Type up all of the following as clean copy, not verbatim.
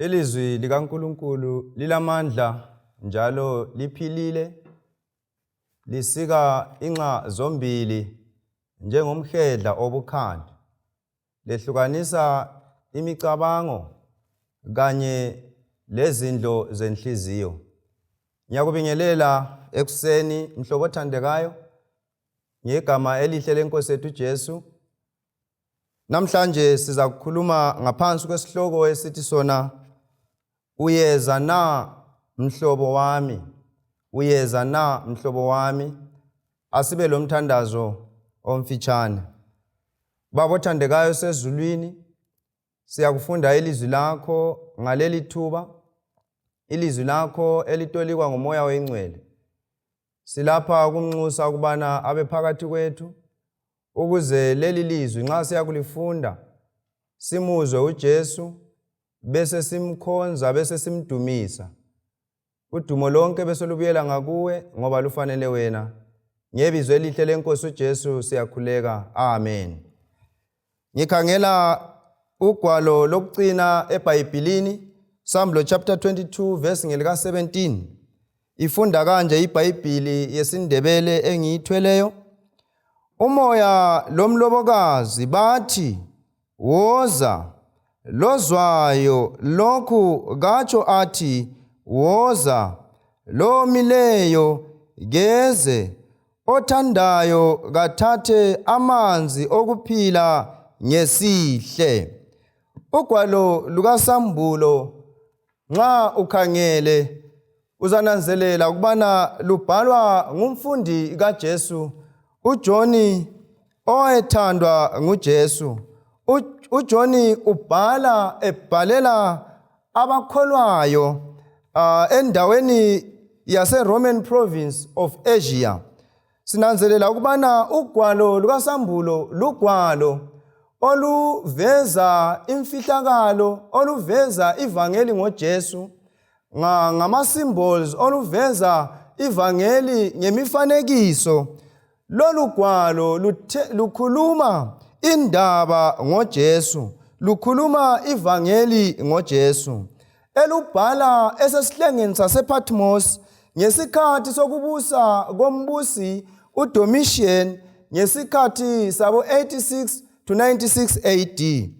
Ilizwi likaNkulunkulu lilamandla njalo liphilile, lisika inxa zombili njengomhedla obukhali, lehlukanisa imicabango kanye lezindlo zenhliziyo. Ngiyakubingelela ekuseni mhlobo othandekayo ngegama elihle lenkosi yethu Jesu. Namhlanje siza kukhuluma ngaphansi kwesihloko esithi sona uyeza na mhlobo wami, uyeza na mhlobo wami. Asibe lo mthandazo omfitshane. Baba othandekayo sezulwini, siyakufunda ilizwi lakho ngaleli thuba, ilizwi lakho elitolikwa nguMoya oyiNgcwele. Silapha ukumnxusa ukubana abe phakathi kwethu ukuze leli lizwi nxa siyakulifunda simuzwe uJesu bese simkhonza bese simdumisa. Udumo lonke bese lubuyela ngakuwe ngoba lufanele wena. Ngebizo elihle lenkosi uJesu siyakhuleka. Amen. Ngikhangela ugwalo lokucina eBhayibhilini, Sambulo chapter 22 verse ngelika 17. Ifunda kanje iBhayibhili yesiNdebele engiyithweleyo. Umoya lomlobokazi bathi, Woza. Lozwayo lokhu katsho athi, Woza. Lomileyo keze, othandayo kathathe amanzi okuphila ngesihle. Ugwalo lukaSambulo nxa ukhangele uzananzelela ukubana lubhalwa ngumfundi kaJesu uJohn owayethandwa nguJesu. UJohn ubhala ebhalela abakholwayo endaweni yase-Roman province of Asia. Sinanzelela ukubana ugwalo lukaSambulo lugwalo oluveza imfihlakalo, oluveza ivangeli ngoJesu ngama-symbols, oluveza ivangeli ngemifanekiso. Lolu gwalo lukhuluma indaba ngoJesu, lukhuluma ivangeli ngoJesu. Elubhala esesihlengeni sasePatmos ngesikhathi sokubusa kombusi uDomitian ngesikhathi sabo 86 to 96 AD.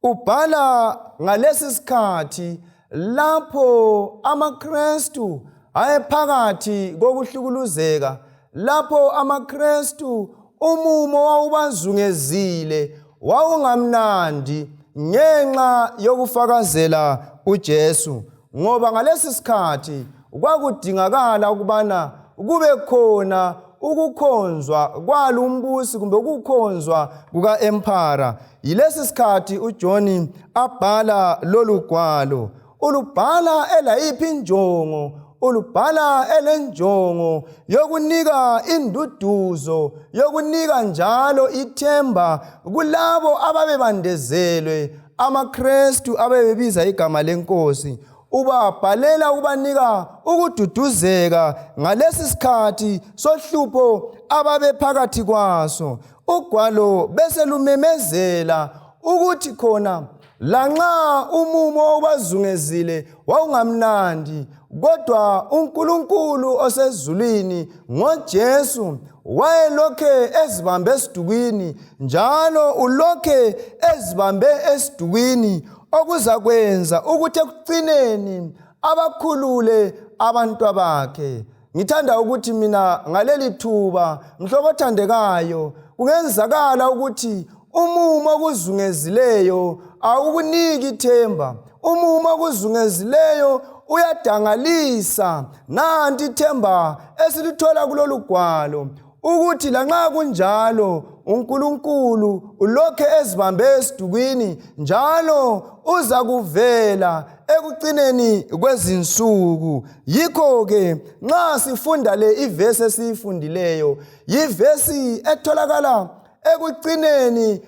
Ubhala ngalesi sikhathi lapho amaKristu ayephakathi kokuhlukuluzeka, lapho amaKristu umumo wawubazungezile wawungamnandi ngenxa yokufakazela uJesu, ngoba ngalesi sikhathi kwakudingakala ukubana kube khona ukukhonzwa kwalumbusi kumbe ukukhonzwa kuka-emphara. Yilesi sikhathi uJohn abhala lolu gwalo. Ulubhala elayiphi injongo? Ulubhala elenjongo yokunika induduzo, yokunika njalo ithemba kulabo ababebandezelwe, amaKristu abebebiza igama lenkosi. Ubabhalela ukubanika ukududuzeka ngalesi sikhathi sohlupho ababephakathi kwaso. Ugwalo bese lumemezela ukuthi khona lanxa umumo owawubazungezile wawungamnandi, kodwa uNkulunkulu osezulwini ngoJesu wayelokhe ezibambe esidukwini, njalo ulokhe ezibambe esidukwini, okuzakwenza ukuthi ekucineni abakhulule abantwabakhe. Ngithanda ukuthi mina ngaleli thuba, mhlobo othandekayo, kungenzakala ukuthi umumo okuzungezileyo awukuniki ithemba, umumo okuzungezileyo uyadangalisa. Nanti ithemba esilithola kulolu gwalo, ukuthi lanxa kunjalo uNkulunkulu ulokhe ezibambe esidukwini njalo uza kuvela ekucineni kwezinsuku. Yikho-ke nxa sifunda le ivesi esiyifundileyo, yivesi etholakala ekucineni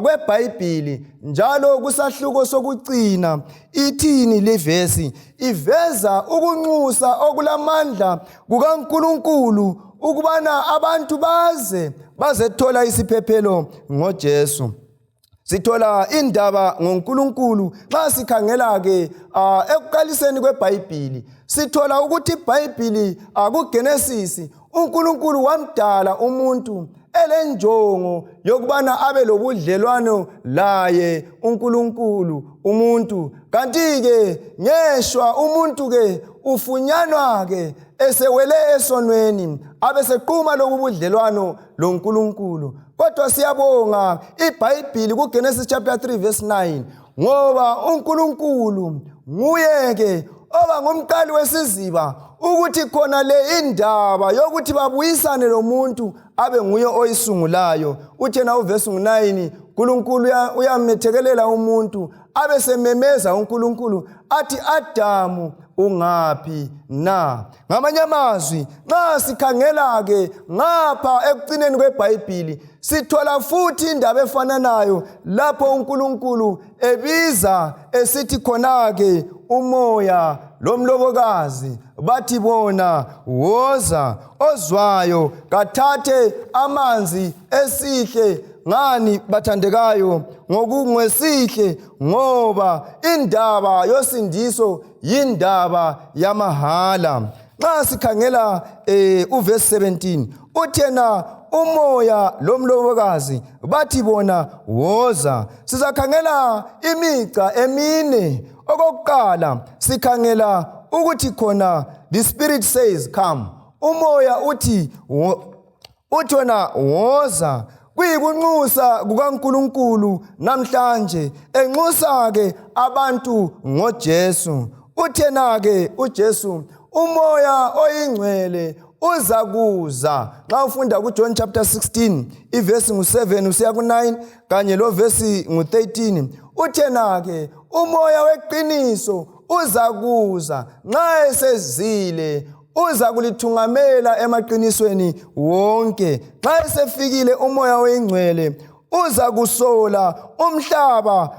kweBhayibhili njalo kusahluko sokucina. Ithini le vesi? Iveza ukunxusa okulamandla kukaNkulunkulu ukubana abantu baze bazethola isiphephelo ngoJesu. Sithola indaba ngoNkulunkulu nxa sikhangela ke ekuqaliseni kweBhayibhili. Sithola ukuthi iBhayibhili kuGenesis uNkulunkulu wamdala umuntu elenjongo yokubana abe lobudlelwano laye uNkulunkulu umuntu. Kanti-ke ngeshwa umuntu-ke ufunyanwa-ke esewele esonweni abesequma lobu budlelwano loNkulunkulu. Kodwa siyabonga iBhayibhili kuGenesis chapter 3 verse 9, ngoba uNkulunkulu nguye-ke oba ngumqali wesiziba ukuthi khona le indaba yokuthi babuyisane lomuntu abe nguye oyisungulayo. Uthena uvesi ngu-9, uNkulunkulu uyamethekelela umuntu abe sememeza uNkulunkulu athi, Adamu, ungaphi na? Ngamanye amazwi, nxa sikhangela-ke ngapha ekucineni kweBhayibhili, sithola futhi indaba efananayo lapho uNkulunkulu ebiza esithi khona-ke umoya lomlobokazi bathi bona, woza. Ozwayo kathathe amanzi esihle. Ngani bathandekayo? Ngokungwesihle, ngoba indaba yosindiso yindaba yamahala. Nxa sikhangela uvesi 17, uthena umoya lomlobokazi bathi bona, woza. Sizakhangela imigca emine. Okokuqala sikhangela ukuthi khona the spirit says come, umoya uthi wena woza. Kuyikunxusa kukaNkuluNkulu namhlanje, enxusa ke abantu ngoJesu. Uthena ke uJesu, umoya oyingcwele uza kuza. Nxa ufunda kuJohn chapter 16 ivesi ngu-7 usiya ku-9 kanye lo vesi ngu-13, uthena ke umoya weqiniso uza kuza, nxa esezile uza kulithungamela emaqinisweni wonke. Nxa esefikile umoya oyingcwele uza kusola umhlaba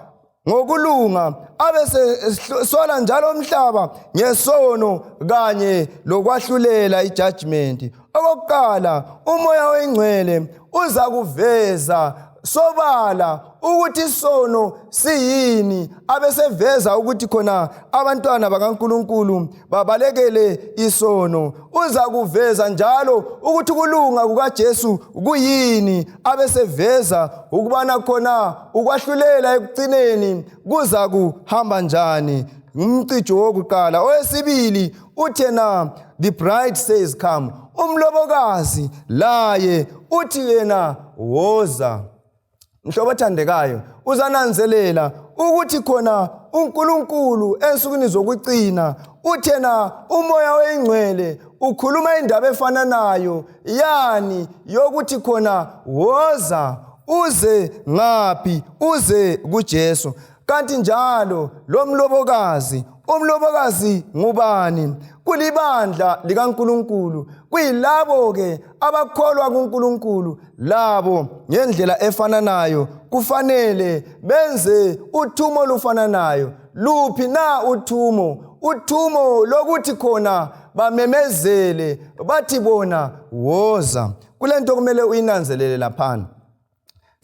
ngokulunga, abe sesola njalo umhlaba ngesono kanye lokwahlulela, ijudgment. Okokuqala, umoya oyingcwele uza kuveza sobala ukuthi isono siyini, abeseveza ukuthi khona abantwana bakaNkuluNkulu babalekele isono. Uza kuveza njalo ukuthi ukulunga kukaJesu kuyini, abeseveza ukubana khona ukwahlulela ekucineni kuza kuhamba njani. Ngumcijo wokuqala. Owesibili uthena the bride says come, umlobokazi laye uthi yena woza. Mhlobo othandekayo, uzananzelela ukuthi khona uNkulunkulu ensukwini zokucina uthena umoya oyingcwele ukhuluma indaba efananayo yani yokuthi khona woza. Uze ngaphi? Uze kuJesu. Kanti njalo lo mlobokazi, umlobokazi ngubani? Kulibandla likaNkuluNkulu, kuyilabo ke abakholwa kuNkulunkulu. Labo ngendlela efananayo kufanele benze uthumo olufananayo. Luphi na uthumo? Uthumo lokuthi khona bamemezele bathi bona, woza. Kulento kumele uyinanzelele laphana.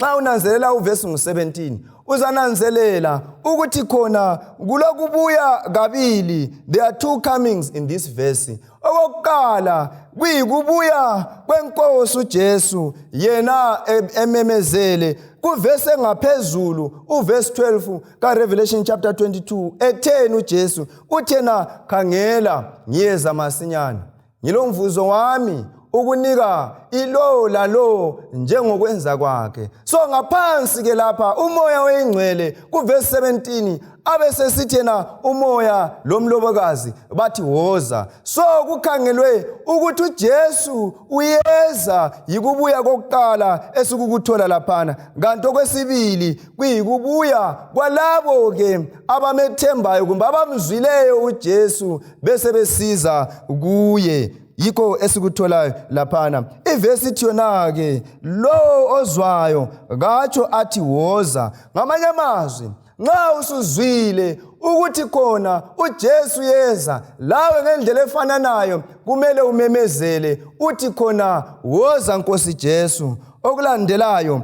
Nxa unanzelela uvesi ngu-17, uzananzelela ukuthi khona kulokubuya kabili. There are two comings in this verse. Okokuqala kuyikubuya kwenkosi uJesu yena ememezele kuvesi engaphezulu, uvesi 12 kaRevelation chapter 22, etheni uJesu? Uthena, khangela, ngiyeza masinyane, ngilomvuzo wami ukunika ilo lalo njengokwenza kwakhe. So ngaphansi ke lapha umoya oyingcwele kuvesi 17 abe sesithi yena umoya lomlobokazi bathi, woza. So kukhangelwe ukuthi uJesu uyeza, yikubuya kokuqala esikukuthola laphana. Kanti okwesibili kuyikubuya kwalabo ke abamethembayo kumbe abamzwileyo uJesu bese besiza kuye, yikho esikutholayo laphana. Ivesi ithi yona-ke, lowo ozwayo katsho athi, woza. Ngamanye amazwi, nxa usuzwile ukuthi khona uJesu yeza, lawe ngendlela efananayo kumele umemezele uthi khona, woza Nkosi Jesu. Okulandelayo,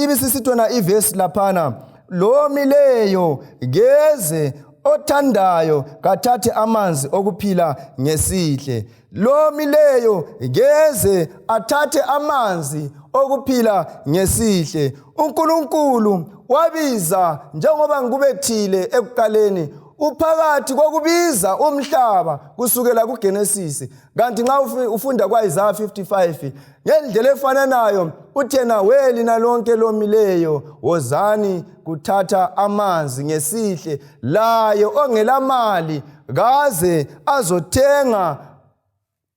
Ibisisithona ivesi laphana, lomileyo keze, othandayo kathathe amanzi okuphila ngesihle. Lomileyo keze athathe amanzi okuphila ngesihle. UNkulunkulu wabiza, njengoba ngikubethile ekuqaleni, uphakathi kokubiza umhlaba kusukela kuGenesis. Kanti nxa ufunda kwa-Isaya 55 ngendlela efananayo, uthena welina lonke lomileyo, wozani kuthatha amanzi ngesihle, laye ongelamali kaze azothenga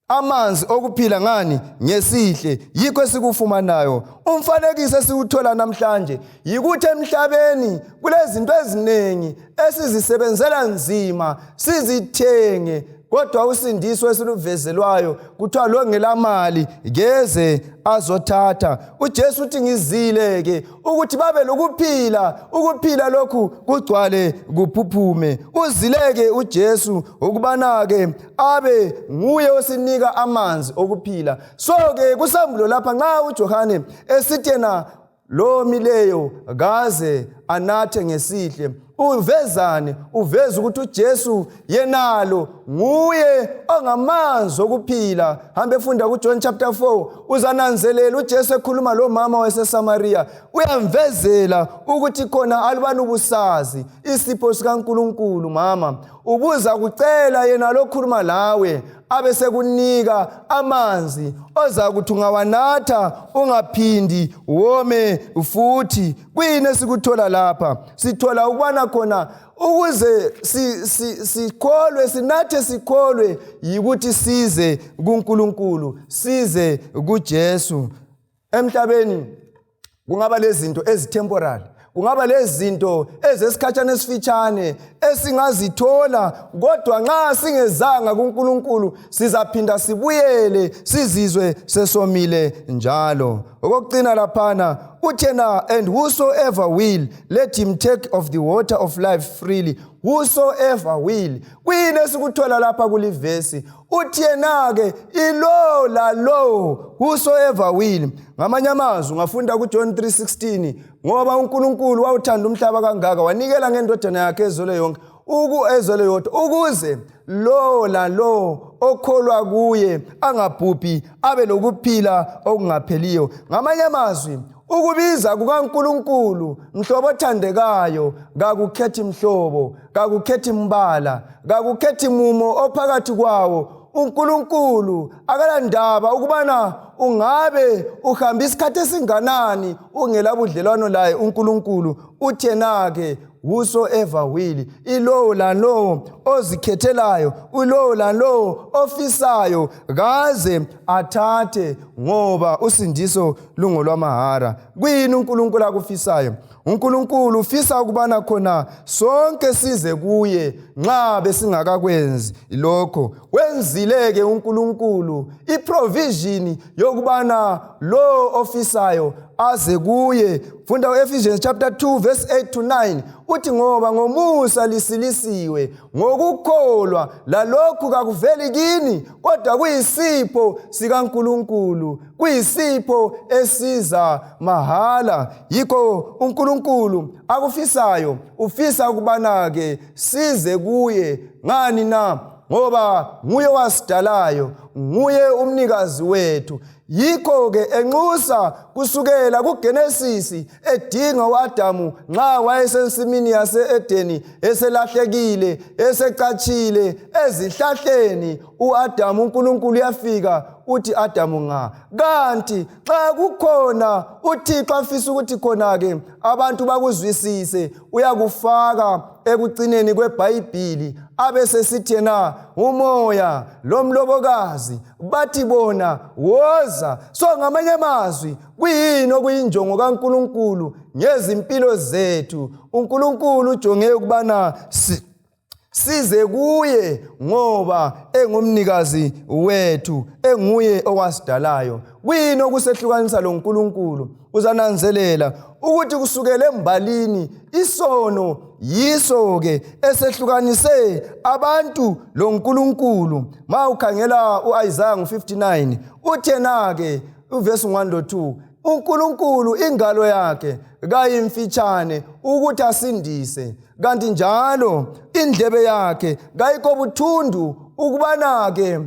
amanzi okuphila ngani? Ngesihle. Yikho esikufumanayo. Umfanekiso esiwuthola namhlanje yikuthi emhlabeni kulezinto eziningi esizisebenzela nzima sizithenge, kodwa usindiso esiluvezelwayo kuthiwa lo ngelamali keze azothatha. UJesu uthi, ngizile ke ukuthi babe lokuphila, ukuphila lokhu kugcwale kuphuphume. Uzile-ke uJesu ukubana-ke abe nguye osinika amanzi okuphila. So-ke kusambulo lapha, nxa uJohane esithi yena lo mileyo kaze anathe ngesihle, uvezani? Uveza ukuthi uJesu yenalo nguye ongamanzi okuphila. Hambe efunda kuJohn chapter 4, uzananzelela uJesu ekhuluma lo mama waseSamaria, uyamvezela ukuthi khona alubani ubusazi isipho sikaNkuluNkulu, mama, ubuza kucela yena lokhuluma lawe, abe sekunika amanzi ozakuthi ungawanatha ungaphindi wome futhi. Kuyini esikuthola lapha? Sithola ukubana khona ukuze sikholwe, sinathe sikholwe, yikuthi size kuNkulunkulu, size kuJesu. Emhlabeni kungaba lezinto ezitemporal, kungaba lezinto ezesikhatshana esifitshane esingazithola, kodwa nxa singezanga kuNkulunkulu sizaphinda sibuyele sizizwe sesomile njalo. Okokucina laphana uthena, and whosoever will, let him take of the water of life freely. Whosoever will. Kuyini esikuthola lapha kulivesi? Uthi yena-ke ilo lalo, whosoever will. Ngamanye amazwi, ungafunda kuJohn 3:16, ngoba uNkulunkulu wawuthanda umhlaba kangaka, wanikela ngendodana yakhe ezwele yonke, uku ezwele yodwa, ukuze lo lalo okholwa kuye angabhubhi, abe lokuphila okungapheliyo. Ngamanye amazwi, ukubiza kukaNkulunkulu, mhlobo othandekayo, kakukhethi mhlobo, kakukhethi mbala, kakukhethi mumo ophakathi kwawo. uNkulunkulu akalandaba ukubana ungabe uhamba isikhathi esinganani ungela budlelwano laye. uNkulunkulu uthena-ke, whosoever will, ilowo lalowo ozikhethelayo, ulowo lalowo ofisayo kaze athathe, ngoba usindiso lungolwamahara. Kuyini uNkulunkulu akufisayo? uNkulunkulu ufisa ukubana khona sonke size kuye. Nxa besingakakwenzi lokho, wenzile-ke uNkulunkulu iprovision yokubana lo ofisayo aze kuye. Funda u-Ephesians chapter 2 verse 8 to 9, uthi, ngoba ngomusa lisilisiwe ngokukholwa, lalokhu kakuveli kini, kodwa kuyisipho sikaNkulunkulu, kuyisipho esiza mahala. Yikho uNkulunkulu akufisayo, ufisa ukubana-ke size kuye. Ngani na? Ngoba nguye owasidalayo, nguye umnikazi wethu. Yikho-ke enxusa kusukela kuGenesis, edinga uAdamu nxa wayesensimini yase-Edeni, eselahlekile, esecatshile ezihlahleni uAdamu. uNkulunkulu uyafika, uthi, Adamu, nga kanti xa kukhona uThixo afisa ukuthi khona-ke abantu bakuzwisise, uyakufaka ekucineni kweBhayibhili, abe sesithi yena, umoya lomlobokazi bathi bona, woza. So ngamanye amazwi, kuyini okuyinjongo kaNkulunkulu ngezimpilo zethu? uNkulunkulu ujonge ukubana size kuye, ngoba engumnikazi wethu, enguye owasidalayo. Kuyini okusehlukanisa lo nkulunkulu? Uzananzelela ukuthi kusukela embalini isono yiso-ke esehlukanise abantu lo nkulunkulu. Ma ukhangela u-Isaya ngo-59, uthi yena-ke uvesi 1 lo 2, uNkulunkulu ingalo yakhe kayimfitshane ukuthi asindise, kanti njalo indlebe yakhe kayikho buthundu ukubana-ke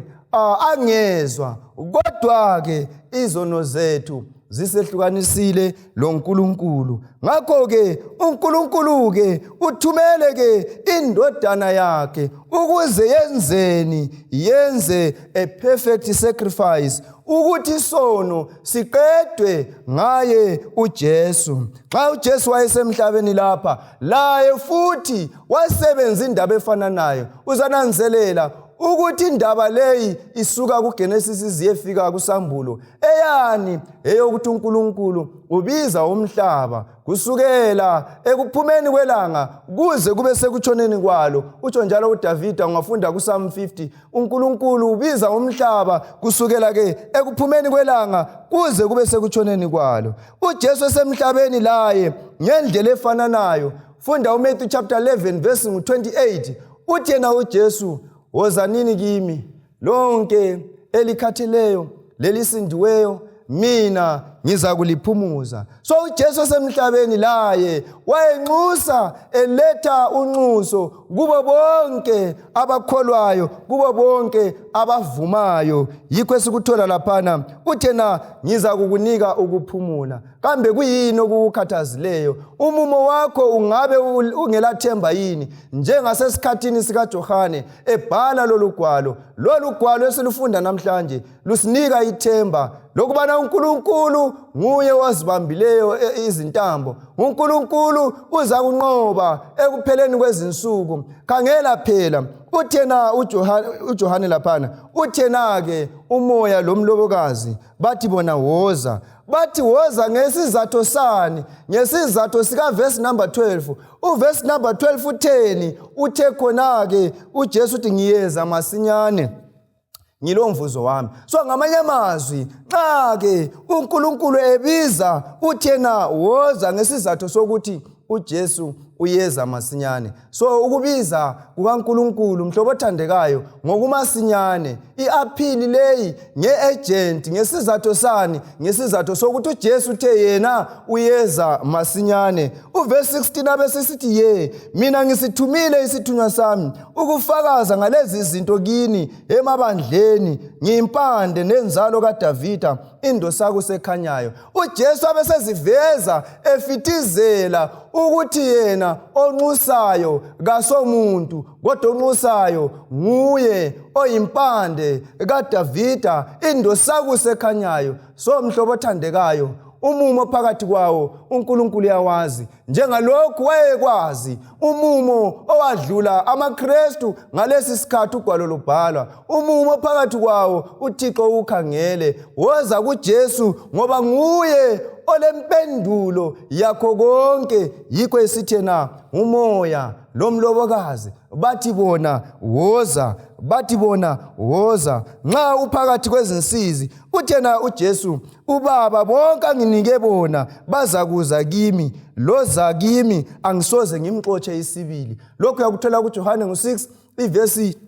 angezwa, kodwa-ke izono zethu zisehlukanisile loNkulunkulu. Ngakho-ke uNkulunkulu-ke uthumele-ke indodana yakhe ukuze yenzeni? Yenze a perfect sacrifice ukuthi isono siqedwe ngaye uJesu. Xa uJesu wayesemhlabeni lapha, laye futhi wasebenza indaba efananayo. Uzananzelela ukuthi indaba leyi isuka kuGenesis iziyefika kuSambulo. Eyani? Eyokuthi uNkulunkulu ubiza umhlaba kusukela ekuphumeni kwelanga kuze kube sekutshoneni kwalo. Utsho njalo uDavida, ungafunda kuPsalm 50, uNkulunkulu ubiza umhlaba kusukela ke ekuphumeni kwelanga kuze kube sekutshoneni kwalo. UJesu esemhlabeni laye ngendlela efananayo. Funda uMatthew chapter 11 verse 28, uthi yena uJesu, wozanini kimi lonke elikhatheleyo lelisindiweyo, mina ngizakuliphumuza. So uJesu osemhlabeni laye wayenxusa, eletha unxuso kubo bonke abakholwayo, kubo bonke abavumayo. Yikho esikuthola laphana, uthe na ngizakukunika ukuphumula. Kambe kuyini okukukhathazileyo? Umumo wakho ungabe ungelathemba yini, njengasesikhathini sikaJohane ebhala lolu gwalo? Lolu gwalo esilufunda namhlanje lusinika ithemba lokubana uNkulunkulu nguye owazibambileyo izintambo. uNkulunkulu uza kunqoba ekupheleni kwezinsuku. Khangela phela, uthena uJohane laphana, uthena-ke umoya lomlobokazi bathi bona woza. Bathi woza ngesizatho sani? Ngesizatho sikavesi number 12. Uvesi number 12 utheni? Uthe khona-ke uJesu uthi ngiyeza masinyane, ngilomvuzo wami. So ngamanye amazwi, nxa-ke uNkulunkulu ebiza uthena woza ngesizatho sokuthi uJesu uyeza masinyane. So ukubiza kukaNkulunkulu, mhlobo othandekayo, ngokumasinyane, i-aphili leyi nge-agent, ngesizatho sani? Ngesizatho sokuthi uJesu uthe yena uyeza masinyane. Uvesi 16 abesesithi, ye mina ngisithumile isithunywa sami ukufakaza ngalezi zinto kini emabandleni, ngiyimpande nenzalo kaDavida, indosaku sekhanyayo. uJesu abeseziveza efithizela ukuthi yena onxusayo kasomuntu, kodwa onxusayo nguye oyimpande kaDavida, indosaku sekhanyayo. So mhlobo othandekayo, umumo phakathi kwawo uNkulunkulu uyawazi, njengalokhu wayekwazi umumo owadlula amaKristu ngalesi sikhathi ugwalo lubhalwa. Umumo phakathi kwawo uThixo ukhangele. Woza kuJesu ngoba nguye olempendulo yakho konke. Yikho esithe na umoya lomlobokazi bathi bona woza, bathi bona woza. Nxa uphakathi kwezinsizi, uthe na uJesu, ubaba bonke anginike bona bazakuza kimi, loza kimi angisoze ngimxotshe isibili. Lokhu uyakuthola kuJohane ngo-6 ivesi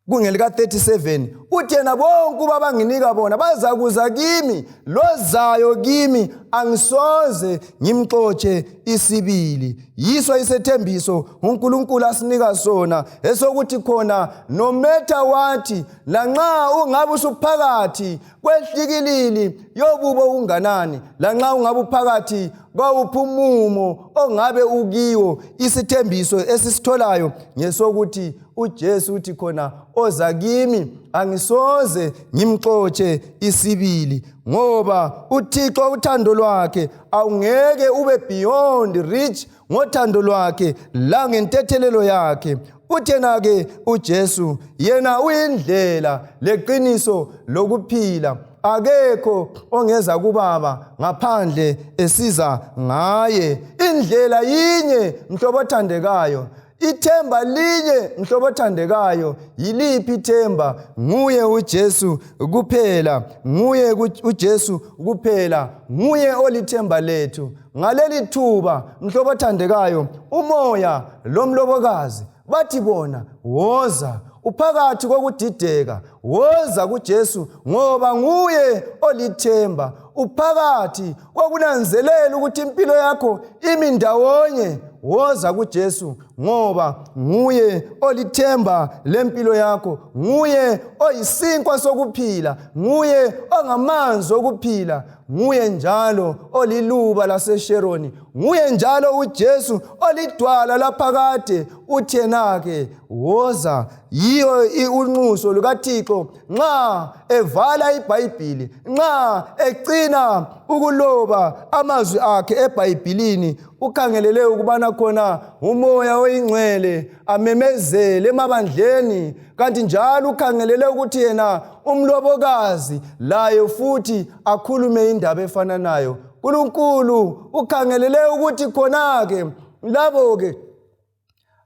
kungelika 37. Uthi yena bonke ubaba anginika bona bazakuza kimi, lozayo kimi angisoze ngimxotshe isibili. Yiso isethembiso uNkulunkulu asinika sona esokuthi khona no matter what, lanxa ungabe usuphakathi kwehlikilili yobubo okunganani, lanxa ungabe uphakathi kwawuphi umumo ongabe ukiwo, isithembiso esisitholayo ngesokuthi uJesu uthi khona oza kimi angisoze ngimxotshe isibili, ngoba uThixo uthando lwakhe awungeke ube beyond reach ngothando lwakhe langentethelelo yakhe. Uthena-ke uJesu yena uyindlela leqiniso lokuphila, akekho ongeza kubaba ngaphandle esiza ngaye. Indlela yinye, mhlobo othandekayo, ithemba linye, mhlobo othandekayo. Yiliphi ithemba? Nguye uJesu kuphela, nguye uJesu kuphela, nguye olithemba lethu ngaleli thuba, mhlobo othandekayo. Umoya lomlobokazi bathi bona woza. Uphakathi kokudideka, woza kuJesu ngoba nguye olithemba. Uphakathi kokunanzelela ukuthi impilo yakho imi ndawonye. Woza kuJesu, ngoba nguye olithemba lempilo yakho, nguye oyisinkwa sokuphila, nguye ongamanzi okuphila, nguye njalo oliluba laseSheroni, nguye njalo uJesu olidwala laphakade. Uthi yena-ke woza. Yiyo unxuso lukaThixo nxa evala iBhayibhili, nxa ecina ukuloba amazwi akhe eBhayibhilini, ukhangelele ukubana khona uMoya oyiNgcwele amemezele emabandleni, kanti njalo ukhangelele ukuthi yena umlobokazi laye futhi akhulume indaba efananayo. uNkulunkulu ukhangelele ukuthi khona-ke labo-ke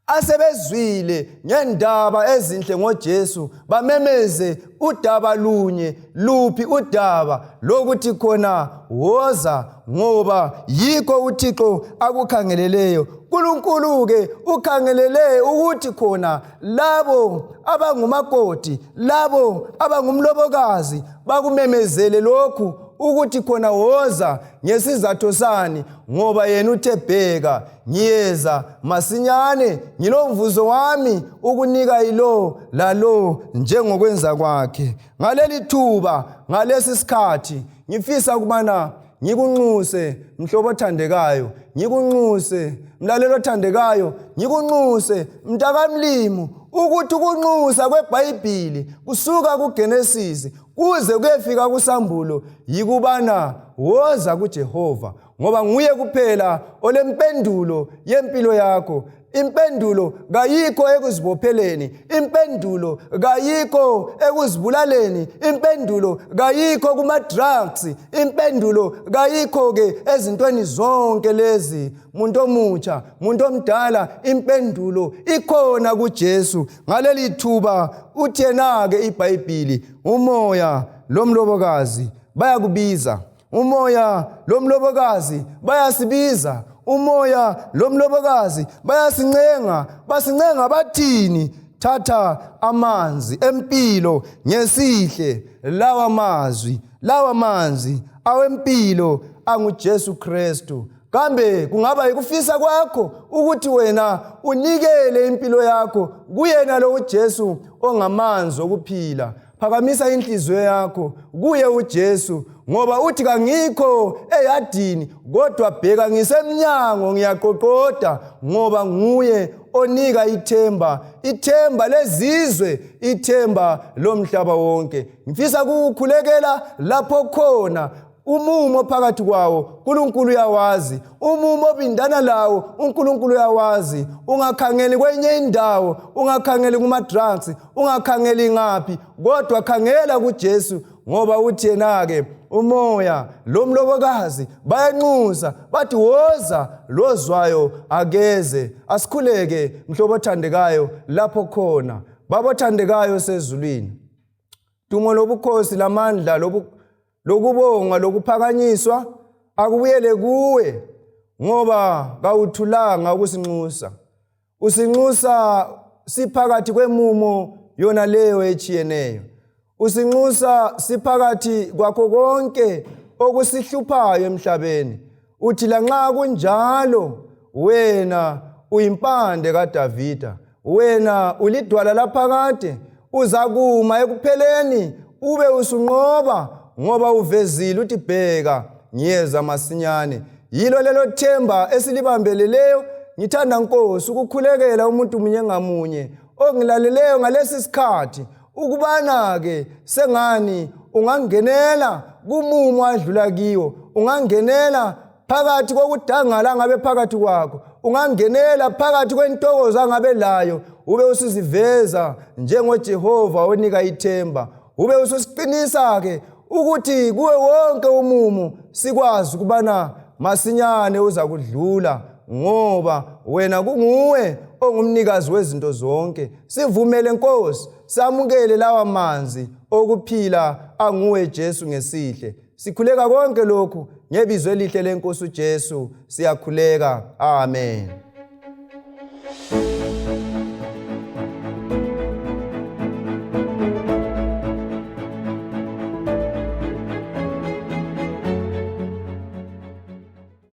asebezwile ngendaba ezinhle ngoJesu bamemeze udaba lunye. Luphi udaba? Lokuthi khona woza, ngoba yikho uThixo akukhangeleleyo. uNkulunkulu ke ukhangelele ukuthi khona labo abangumakoti, labo abangumlobokazi bakumemezele lokhu ukuthi khona woza. Ngesizatho sani? Ngoba yena uthe, bheka ngiyeza masinyane, ngilomvuzo wami ukunika yilo lalo njengokwenza kwakhe. Ngaleli thuba, ngalesi sikhathi, ngifisa ukubana ngikunxuse, mhlobo othandekayo, ngikunxuse, mlalelo othandekayo, ngikunxuse, mntakamlimi, ukuthi ukunxusa kweBhayibhili kusuka kuGenesis kuze kuyefika kuSambulo yikubana woza kuJehova, ngoba nguye kuphela olempendulo yempilo yakho. Impendulo kayikho ekuzibopheleni, impendulo kayikho ekuzibulaleni, impendulo kayikho kuma-drugs, impendulo kayikho-ke ezintweni zonke lezi. Muntu omutsha, muntu omdala, impendulo ikhona kuJesu. Ngaleli thuba uthi yena-ke iBhayibhili, uMoya lomlobokazi bayakubiza, uMoya lomlobokazi bayasibiza, uMoya lomlobokazi bayasincenga. Basincenga bathini? Thatha amanzi empilo ngesihle. Lawa mazwi, lawa manzi awempilo anguJesu Kristu. Kambe kungaba yikufisa kwakho ukuthi wena unikele impilo yakho kuyena lo uJesu ongamanzi okuphila? Phakamisa inhliziyo yakho kuye uJesu, ngoba uthi kangikho eyadini, kodwa bheka ngisemnyango ngiyaqoqoda, ngoba nguye onika ithemba, ithemba lezizwe, ithemba lomhlaba wonke. Ngifisa ukukhulekela lapho khona umumo phakathi kwawo uNkulunkulu uyawazi, umumo obindana lawo uNkulunkulu uyawazi. Ungakhangeli kwenye indawo, ungakhangeli kuma-drugs, ungakhangeli ngaphi, kodwa khangela kuJesu, ngoba uthi yena-ke uMoya lomlobokazi bayanxusa bathi woza, lozwayo akeze. Asikhuleke, mhlobo othandekayo, lapho khona. Baba othandekayo sezulwini, dumo lobukhosi lamandla lokubonga lokuphakanyiswa akubuyele kuwe, ngoba kawuthulanga ukusinxusa. Usinxusa siphakathi kwemumo yona leyo etshiyeneyo, usinxusa siphakathi kwakho konke okusihluphayo emhlabeni. Uthi lanxa kunjalo wena uyimpande kaDavida, wena ulidwala laphakade, uzakuma ekupheleni ube usunqoba, ngoba uvezile uthi bheka ngiyeza masinyane. Yilo lelo themba esilibambeleleyo. Ngithanda, Nkosi, ukukhulekela umuntu munye ngamunye ongilaleleyo ngalesi sikhathi, ukubana-ke sengani ungangenela kumumo adlula kiwo, ungangenela phakathi kokudangala angabe phakathi kwakho, ungangenela phakathi kwentokozo angabe layo, ube usuziveza njengoJehova onika ithemba, ube ususiqinisa-ke ukuthi kuwe wonke umumo sikwazi ukubana masinyane uza kudlula, ngoba wena kunguwe ongumnikazi wezinto zonke. Sivumele, Nkosi, samukele lawa manzi okuphila anguwe Jesu ngesihle. Sikhuleka konke lokhu ngebizo elihle lenkosi uJesu, siyakhuleka, amen.